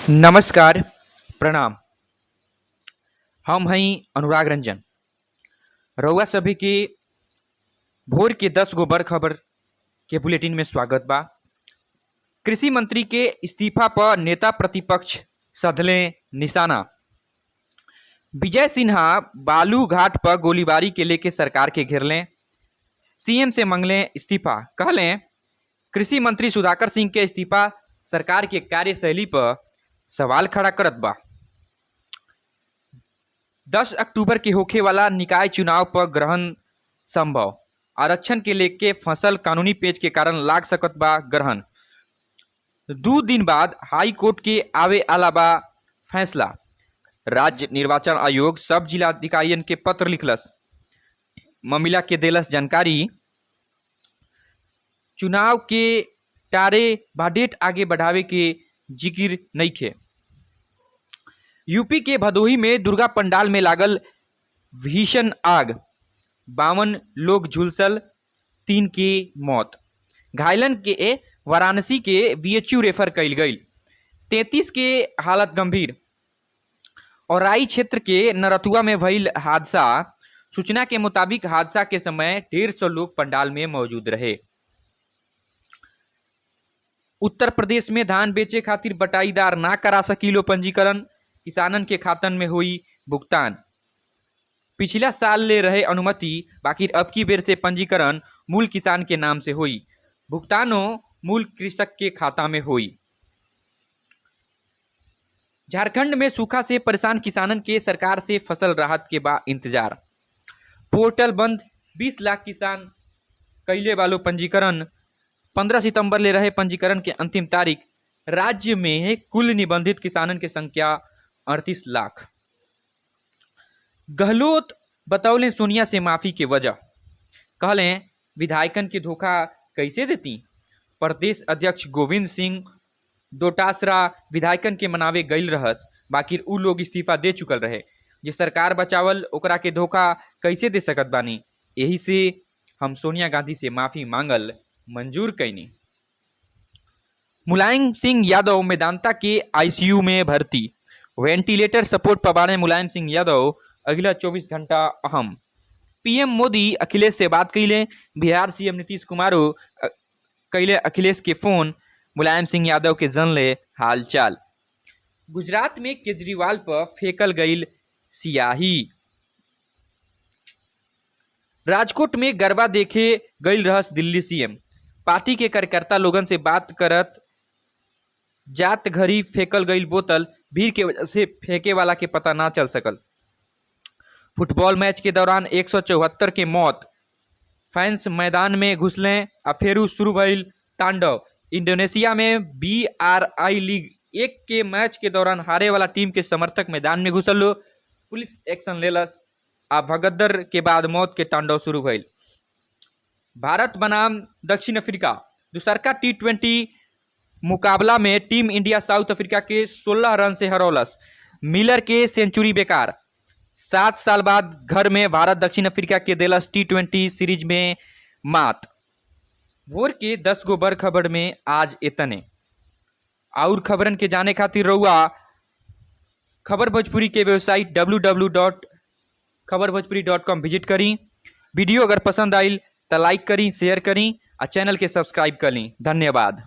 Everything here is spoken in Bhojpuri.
नमस्कार, प्रणाम। हम हई अनुराग रंजन। रउआ सभी के भोर के 10 गो बड़ खबर के बुलेटिन में स्वागत बा। कृषि मंत्री के इस्तीफा पर नेता प्रतिपक्ष सधले निशाना। विजय सिन्हा बालू घाट पर गोलीबारी के लेके सरकार के घेरलें, सीएम से मंगले इस्तीफा। कहलें, कृषि मंत्री सुधाकर सिंह के इस्तीफा सरकार के कार्यशैली पर सवाल खड़ा करत बा। 10 अक्टूबर के होखे वाला निकाय चुनाव पर ग्रहण संभव। आरक्षण के लेके फसल कानूनी पेच के कारण लाग सकत बा ग्रहण। 2 दिन बाद हाई कोर्ट के आवे आला बा फैसला। राज्य निर्वाचन आयोग सब जिलाधिकारियन के पत्र लिखलस, मामला के देलस जानकारी। चुनाव के टारे बा डेट आगे बढ़ावे के जिक्र नइखे। यूपी के भदोही में दुर्गा पंडाल में लागल भीषण आग, 52 लोग झुलसल, 3 के मौत। घायलन के वाराणसी के बीएचयू रेफर कइल गईल, 33 के हालत गंभीर। औराई क्षेत्र के नरथुआ में भइल हादसा। सूचना के मुताबिक हादसा के समय 150 लोग पंडाल में मौजूद रहे। उत्तर प्रदेश में धान बेचे खातिर बटाईदार ना करा सकीलो पंजीकरण, किसानन के खातन में हुई भुगतान। पिछला साल ले रहे अनुमति, बाकी अब की बेर से पंजीकरण मूल किसान के नाम से हुई, भुगतानो मूल कृषक के खाता में हुई। झारखंड में सूखा से परेशान किसानन के सरकार से फसल राहत के बा इंतजार। पोर्टल बंद, 20 लाख किसान कैले वालों पंजीकरण। 15 सितंबर ले रहे पंजीकरण के अंतिम तारीख। राज्य में कुल निबंधित किसानन के संख्या 38 लाख। गहलोत बतौले सोनिया से माफी के वजह, कहलें, विधायकन के धोखा कैसे देती? प्रदेश अध्यक्ष गोविंद सिंह डोटासरा विधायकन के मनावे गईल रहस, बाकी उ लोग इस्तीफा दे चुकल रहे। जे सरकार बचावल, ओकरा के धोखा कैसे दे सकत बानी? यही से हम सोनिया गांधी से माफी मांगल मंजूर कैनी। मुलायम सिंह यादव मेदांता के आईसीयू में भर्ती, वेंटिलेटर सपोर्ट पर बाड़े मुलायम सिंह यादव। अगला 24 घंटा अहम। पीएम मोदी अखिलेश से बात कैले। बिहार सीएम नीतीश कुमारो कैले अखिलेश के फोन, मुलायम सिंह यादव के जनले हालचाल। गुजरात में केजरीवाल पर फेंकल गईल सियाही। राजकोट में गरबा देखे गईल रहस दिल्ली सीएम, पार्टी के कार्यकर्ता लोगन से बात करत जात घड़ी फेंकल गईल बोतल। भीड़ के वजह से फेंके वाला के पता ना चल सकल। फुटबॉल मैच के दौरान 174 के मौत। फैंस मैदान में घुसले आ फेरू शुरू भइल तांडव। इंडोनेशिया में बीआरआई लीग 1 के मैच के दौरान हारे वाला टीम के समर्थक मैदान में घुसल लो। पुलिस एक्शन लेलस आ भगदड़ के बाद मौत के तांडव शुरू भइल। भारत बनाम दक्षिण अफ्रीका दूसरका टी20 मुकाबला में टीम इंडिया साउथ अफ्रीका के 16 रन से हरौलस। मिलर के सेंचुरी बेकार। 7 साल बाद घर में भारत दक्षिण अफ्रीका के देलस टी20 सीरीज में मात। भोर के 10 गो बड़ खबर में आज इतने। और खबरन के जाने खातिर रउआ खबर भोजपुरी के वेबसाइट ww.khabarBhojpuri.com visit करी। वीडियो अगर पसंद आइल तो लाइक करी, शेयर करी और चैनल के सब्सक्राइब कर ली। धन्यवाद।